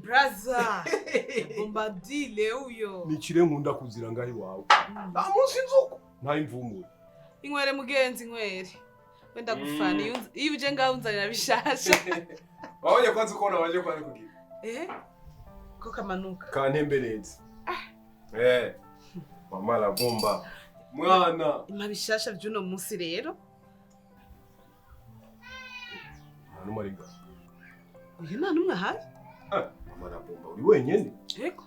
Brother, bombardile huyo. Nikire nkunda kuzira ngaho iwawe. Nta munsi nzuko nta imvumure. Inywere mugenzi, inywere. Wenda gufana iyo uje ngaho unzanira bishasha. Wabonye kwanza uko nabanje kwari kugira. Eh? Ko kamanuka. Kantembereza. Mama la bomba. Mwana. Ima bishasha vy'uno munsi rero. Nta numwe ari ngaho. Uyu nta numwe ahari. Ah, mama la bomba uri wenyene. Ego.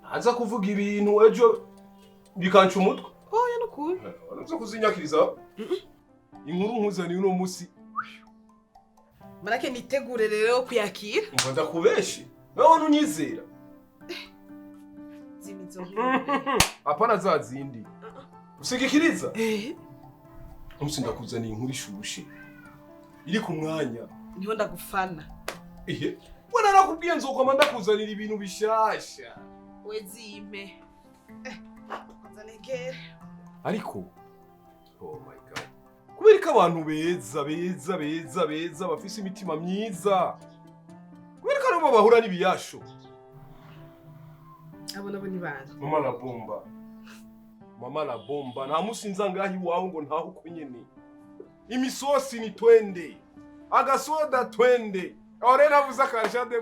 Ntaza kuvuga ibintu ejo bikanca umutwe. Oya, nukuri. Uraza kuzinyakiriza. Inkuru nkuzaniye uno munsi. Marake nitegure rero kuyakira. Umva ndakubeshe. Nawe ntunyizera. Zimizo nkuru. Apana za zindi. Usigikiriza? Eh. Umunsi ndakuzaniye inkuru ishushe. Iri ku mwanya. Niho ndagufana. Ihe. We narakubwiye nzokwama ndakuzanira ibintu bishasha. We zime. Eh. Nzanegere. Ariko oh my God. Kubera ko abantu beza beza beza beza bafise imitima myiza. Kubera ko aribo bahura n'ibiyasho. Abo nabo ni bande? Mama la bomba. Mama la bomba. Nta musi nza ngaho iwawe ngo ntaho uko nyene. Imisosi ni twende. Agasoda twende. Aho rero navuze akaja de.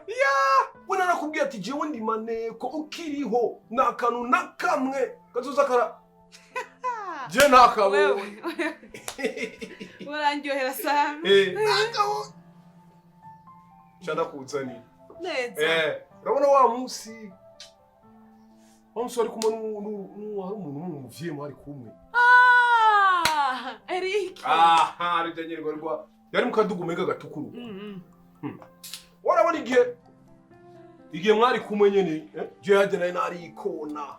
Ya, we narakubwiye ati jewe ndi maneko ukiriho nta kantu na kamwe kazoza kara. Je ntakabonye. Wewe. Urandyohera sana. Eh, ntakabonye. Ca ndakuzanira. Neza. Eh, urabona wa munsi wari kumwe hari umuntu w'umuvyeyi mwari kumwe. Ah, Eric. Aha, rujya nyene rwa yari mu kadugu umenga gatukuru. Warabona igihe mwari kumwe nyene, eh? Je hajya nari narikona.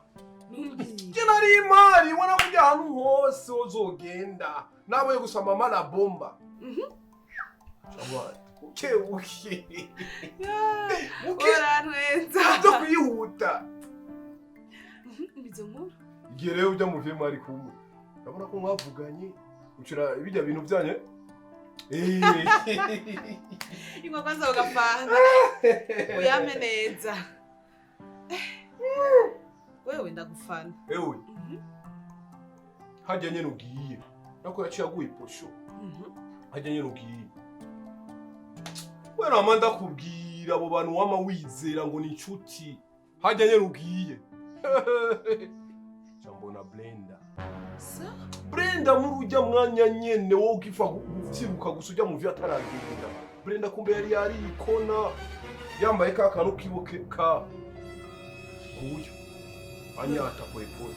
Ntumbwire. Je nari imari, wana kujya ahantu hose uzogenda. Nawe gusa mama la bomba. Abantu, buke buke. Buke. Urantwenza. Byo kwihuta. Izo nkuru. Igihe rero ujya mu vyema ari kumwe. Urabona ko mwavuganye ucira bijya bintu byanyu. Eh. Inkwa kwanza ugafana. Uyame neza. Wewe ndagufana. Ewe. Hajya nyene ugiye. Nako yaciye aguye iposho. Hajya nyene ugiye. We nama ndakubwira abo bantu wama wizera ngo ni inshuti. Hajya nyene ugiye. Mbona Brenda. Sa? Brenda muri ujya mwanya nyene wowe ugifa guvyiruka gusa ujya mu vyo ataragenda. Brenda kumbe yari yarikona yambaye ka kantu kibuke ka kuyo anyata polepole.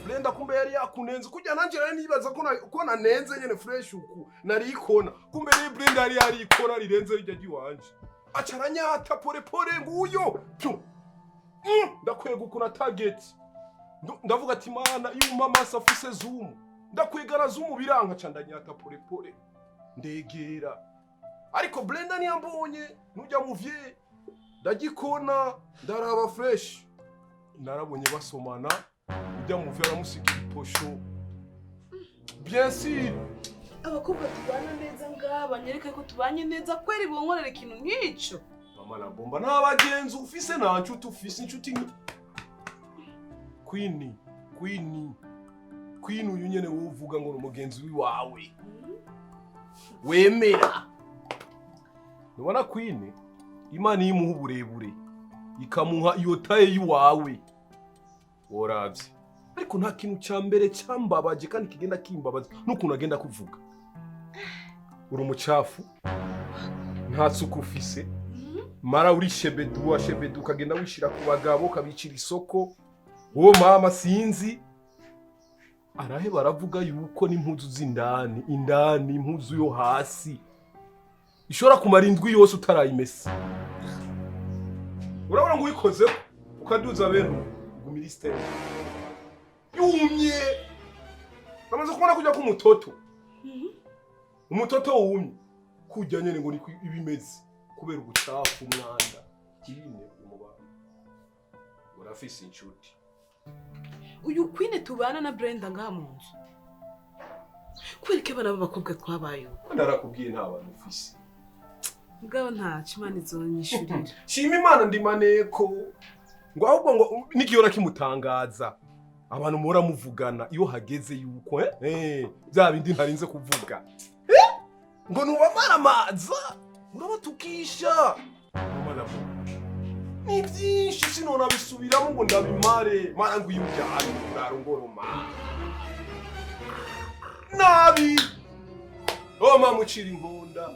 Brenda kumbe yari yakunenze kujya nanje nari nibaza ko ko nanenze nyene fresh uku narikona, kumbe rero Brenda yari yarikona rirenze rijya giwanje, aca aranyata polepole nguyo pyu. Ndakwega uku na target. Ndavuga ati mana, iyo umpa amaso afise zoom ndakwegana zoom biranka, ca ndanyata polepole ndegera, ariko Brenda ntiyambonye nujya muvye ndagikona ndaraba fresh, narabonye basomana, ujya muvye aramusigira iposho bien sûr. Abakobwa tubana neza ngaba nyereka ko tubanye neza kweri, bonkorera ikintu nk'ico. Mama la bomba, nta bagenzi ufise, nta nshuti ufise, inshuti nki Queen Queen Queen uyu nyene wowe uvuga ngo ni umugenzi wiwawe wemera. Ntubona Queen, Imana iyo imuha uburebure ikamuha iyo taille y'iwawe woravye, ariko nta kintu ca mbere cambabaje kandi kigenda kimbabaza n'ukuntu agenda kuvuga uri umucafu, nta suku ufise, mara uri shebedu wa shebedu, ukagenda wishira ku bagabo ukabicira isoko. Uwo mama sinzi arahe baravuga yuko n'impuzu z'indani indani, impuzu yo hasi ishobora kumara indwi yose utarayimesa. Urabona ngo uyikozeho ukaduza bene gumira isiteri yumye. Bamaze kubona kujya k'umutoto, umutoto wumye kujya nyene ngo niko ibimeze kubera ubucafu, umwanda kirine umubano. Urafise inshuti? Uyu Queen tubana na Brenda ngaha mu nzu, kubera ko abana b'abakobwa twabayeho. Ko narakubwiye nta bantu ufise. Mugabo ntaco, Imana izonyishurira. Shima Imana, ndi maneko. Ngo ahubwo ngo nikiyora kimutangaza, abantu muhora muvugana iyo hageze yuko bya bindi ntarinze kuvuga, ngo nubamaramaza urabatukisha. Mama, ni byinshi sinonabisubiramo ngo ndabimare. Mara ngo iyo ujyanye urarongoroma nabi, oma mucira inkonda,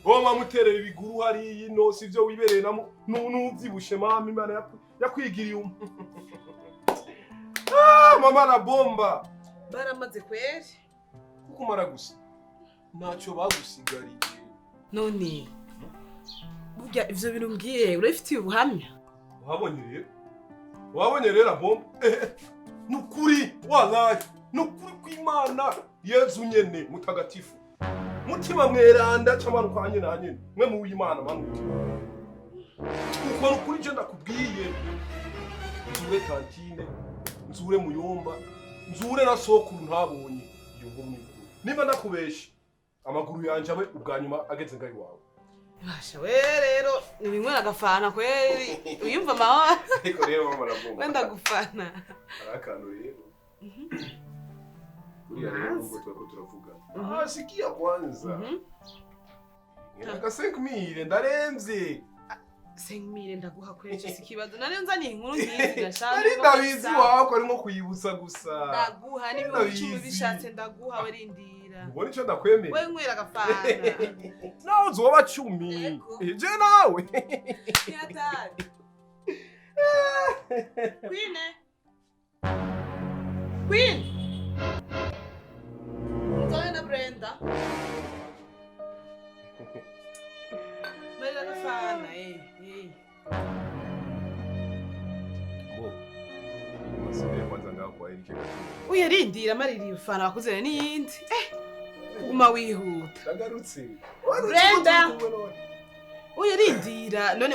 oma muterera ibiguru hariya ino, sivyo wibereye na nuvyibushe. Mama, Imana yakwigiriye mama na bomba. Baramaze kweri. Kuko umara gusa ntacyo bagusigariye. None burya ivyo bintu mbwiye urabifitiye ubuhamya? Wabonye rero, wabonye rero bomba, nukuri wallahi, nukuri kw'Imana Yezu nyene mutagatifu, mutima mweranda cyamanuka hanye na nyene mwe mu w'Imana manuka uko. Nukuri je ndakubwiye, nzure tantine, nzure muyomba, nzure na sokuru ntabonye iyo nkuru. Ni nimba ndakubeshe, amaguru yanje abe ubwa nyuma ageze ngaho iwawe. Basha we rero niwinywera agafana kweri, uyumva amahoro. Ariko rero mama arabumva. Wenda gufana. Hari akantu rero buriya rero nubwo turako turavugana, ah, sikia kwanza. Aka 5000 ndaremvye. 5000 ndaguha kweri, si ikibazo. Nari nzaniye inkuru nkizi ndashaka. Nari ndabizi wawe ko ari nko kuyibutsa gusa. Ndaguha n'10,000. Ndabizi. Bishatse ndaguha, we rindira. Ubona ico ndakwemera. We nywera agafana. Nawe uzoba 10. Yego. Je nawe. Yatari Queen, Queen, nzane na Brenda. Marira agafana, eh. Bo masubire kwanza ngaho kwa Eric gato. Uya rindira, marira iyo fana bakuzane n'iyindi. Kuguma wihuta. Ndagarutse. Brenda. Uya rindira, none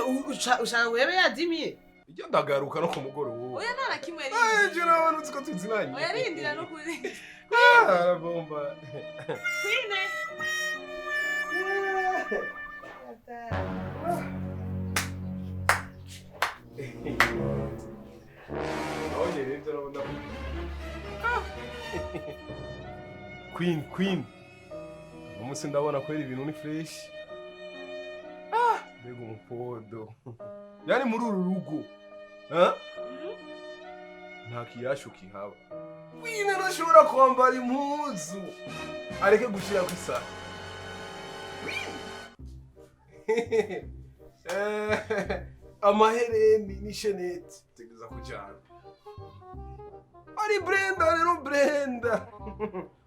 ushaka guhebe yadimiye? Ijya ndagaruka no ku mugoroba. Oya, nta na kimwe. Eh, je Rindira. nawe nutsi ko tuzinanye. Oya, rindira no kuri. Ah, arabomba. Queen. Abonye rero ibyo urabona. Queen, Queen. Uno munsi ndabona kwera ibintu ni fresh. Ah, mbega umupodo. Yani muri uru rugo. Ha? Nta kiyashu kihaba. Queen arashobora kwambara impuzu areke gushira ku isaha. Queen. Amahereni n'isheneti tegereza kujyana. Ari Brenda rero, Brenda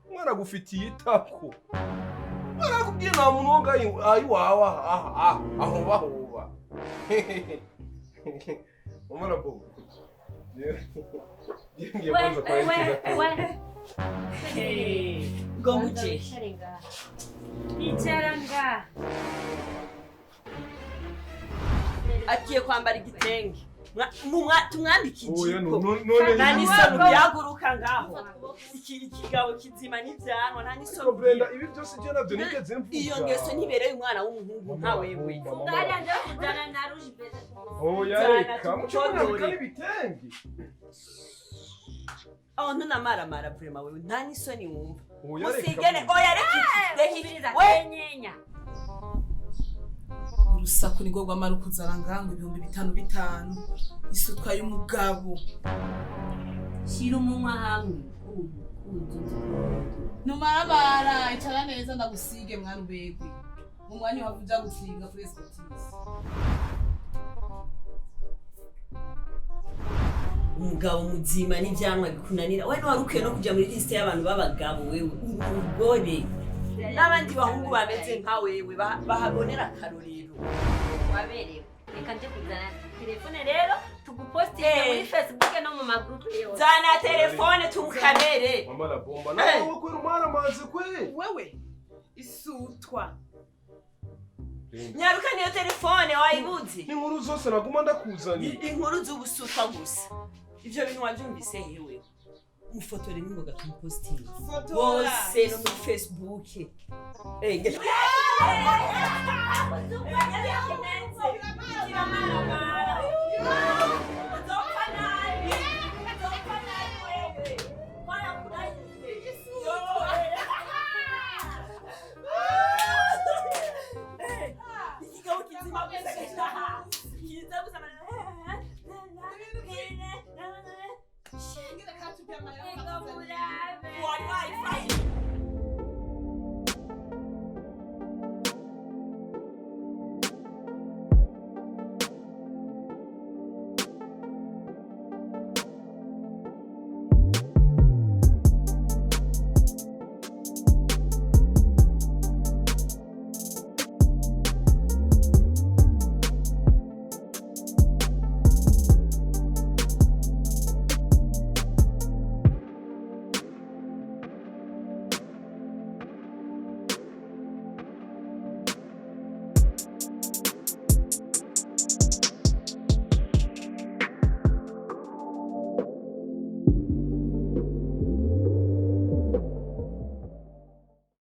umwana agufitiye itako, arakubwiye nta muntu wo ngaho iwawe aha ahoba hoba. Umwana bo ngiye kwanza kwa Eric gato. Ngo muje. Icara ngaha. Agiye kwambara igitenge. Tumwambike Oya, ijipo. None Nta n'isoni byaguruka ngaho. Iki ikigabo kizima n'ivyanwa, nta n'isoni. Ariko Brenda, ibi byose je navyo nigeze mvuga. Iyo ngeso ntibereye umwana w'umuhungu nka wewe. Fungana ndio kujana na rouge bebe. Oya, Zana reka muco tumukodore. munambika n'ibitenge. Aho ntunamaramara vraiment wewe, nta n'isoni wumva. Oya, reka. Musigene, oya, reka iki, reka iki. Umviriza We kenyenya. Urusaku nirwo rwamara kuzana ngaha ngo 5000 bitanu, isutwa y'umugabo. Shira umunwa hamwe. Ubu. Numarabara, icara neza ndagusige mwana ubegwe mu mwanya wava uja gusiga kuri escotise. Umugabo muzima n'ivyanwa bikunanira. We ntiwari ukwiye no kuja muri liste y'abantu b'abagabo. Wewe uri umugore n'abandi bahungu bameze nka wewe bahabonera akarorero. Waberewe. Reka nje kuzana telefone rero tugupostinge Eh. muri Facebook no mu magroup yose. Zana telefone tumukamere. Mama la bomba, nawe kwera umwana amazi kwe. Wewe isutwa. Nyaruka niyo telefone wayibuze. N'inkuru zose naguma ndakuzaniye. Inkuru z'ubusutwa gusa. Ivyo bintu wavyumvise hewe? Mufotore n'ingoga tumupostinge Fotora. bose no muri Facebook. Kimeze. Kiramaramara.